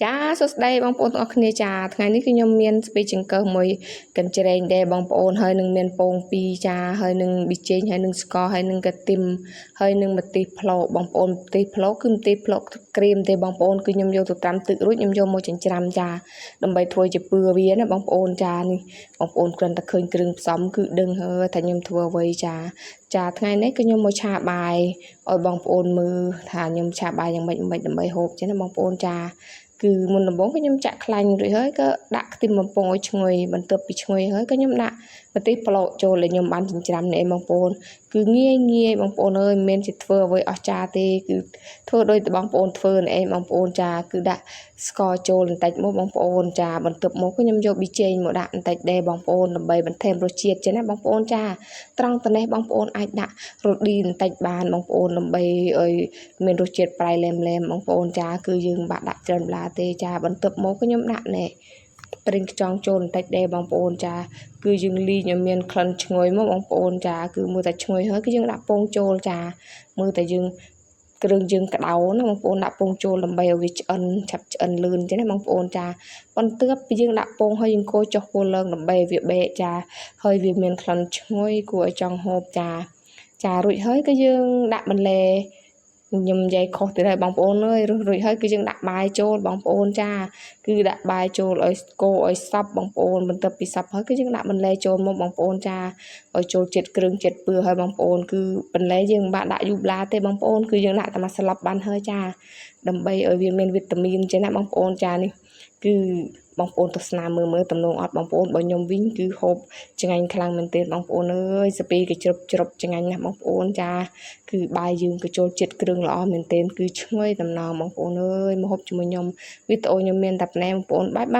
ចាសួស្តីបងប្អូនទាំងអស់គ្នាចាថ្ងៃនេះគឺខ្ញុំមានស្ពៃចង្កឹះមួយកញ្ច្រែងដែរបងប្អូនហើយនឹងមានពងពីរចាហើយនឹងប៊ីចេងហើយនឹងស្ករហើយនឹងកាទីមហើយនឹងម្ទេសផ្លោកបងប្អូនម្ទេសផ្លោកគឺម្ទេសផ្លោកក្រៀមទេបងប្អូនគឺខ្ញុំយកទៅត្រាំទឹករួចខ្ញុំយកមកចិញ្ច្រាំចាដើម្បីធ្វើជាពឿវាណាបងប្អូនចានេះបងប្អូនគ្រាន់តែឃើញគ្រឿងផ្សំគឺដឹងហើយថាខ្ញុំធ្វើអ្វីចាចាថ្ងៃនេះគឺខ្ញុំមកឆាបាយឲ្យបងប្អូនមើលថាខ្ញុំឆាបាយយ៉ាងម៉េចម៉េចដើម្បីហូបចឹងណាបងប្អូនចាគឺមុនដំបូងខ្ញុំចាក់ខ្លាញ់រួចហើយក៏ដាក់ខ្ទឹមបំពងឲ្យឈ្ងុយបន្ទាប់ពីឈ្ងុយហើយក៏ខ្ញុំដាក់ម្ទេសប្លោកចូលដែលខ្ញុំបានចិញ្ច្រាំនេះឯងបងប្អូនគឺងាយងាយបងប្អូនអើយមិនមែនជាធ្វើអ្វីអស្ចារ្យទេគឺធ្វើដោយតែបងប្អូនធ្វើនេះឯងបងប្អូនចាគឺដាក់ស្ករចូលបន្តិចមកបងប្អូនចាបន្ទាប់មកខ្ញុំយកប៊ីចេងមកដាក់បន្តិចដែរបងប្អូនដើម្បីបន្ថែមរសជាតិចឹងណាបងប្អូនចាត្រង់តនេះបងប្អូនអាចដាក់រ៉ូឌីបន្តិចបានបងប្អូនដើម្បីឲ្យមានរសជាតិប្រៃឡែមឡែមបងប្អូនចាគឺយើងមិនបាក់ដាក់ច្រើនបន្លាទេចាបន្ទាប់មកខ្ញុំដាក់នេះប្រេងខ្យងចូលបន្តិចដែរបងប្អូនចាគឺយើងលីងឲ្យមានក្លិនឈ្ងុយមកបងប្អូនចាគឺមើលតែឈ្ងុយហើយគឺយើងដាក់ពងចូលចាមើលតែយើងគ្រឿងយើងក្តៅណាបងប្អូនដាក់ពងចូលដើម្បីឲ្យវាឆ្អិនឆាប់ឆ្អិនលឿនចឹងណាបងប្អូនចាបន្ទាប់ពីយើងដាក់ពងហើយយើងកូរចុះកូរឡើងដើម្បីឲ្យវាបែកចាហើយវាមានក្លិនឈ្ងុយគួរឲ្យចង់ហូបចាចារួចហើយក៏យើងដាក់បន្លែខ្ញុំនិយាយខុសទៀតហើយបងប្អូនអើយរួចហើយគឺយើងដាក់បាយចូលបងប្អូនចាគឺដាក់បាយចូលឲ្យកូរឲ្យសព្វបងប្អូនបន្ទាប់ពីសព្វហើយគឺយើងដាក់បន្លែចូលមកបងប្អូនចាឲ្យចូលចិត្តគ្រឿងចិត្តពឿហើយបងប្អូនគឺបន្លែយើងមិនបាក់ដាក់យូរឡាទេបងប្អូនគឺយើងដាក់តែមួយស្លាបបានហើយចាដើម្បីឲ្យវាមានវីតាមីនចឹងណាបងប្អូនចានេះគឺបងប្អូនទស្សនាមើលមើលទំនងអត់បងប្អូនបើខ្ញុំវិញគឺហូបឆ្ងាញ់ខ្លាំងមែនទែនបងប្អូនអើយសាពីក៏ជ្រុបជ្រុបឆ្ងាញ់ណាស់បងប្អូនចាគឺបាយយើងក៏ចូលចិត្តគ្រឿងល្អមែនទែនគឺឈ្ងុយតំណងបងប្អូនអើយមកហូបជាមួយខ្ញុំវីដេអូខ្ញុំមានតែប៉ុណ្ណេះបងប្អូនបាយបាយ។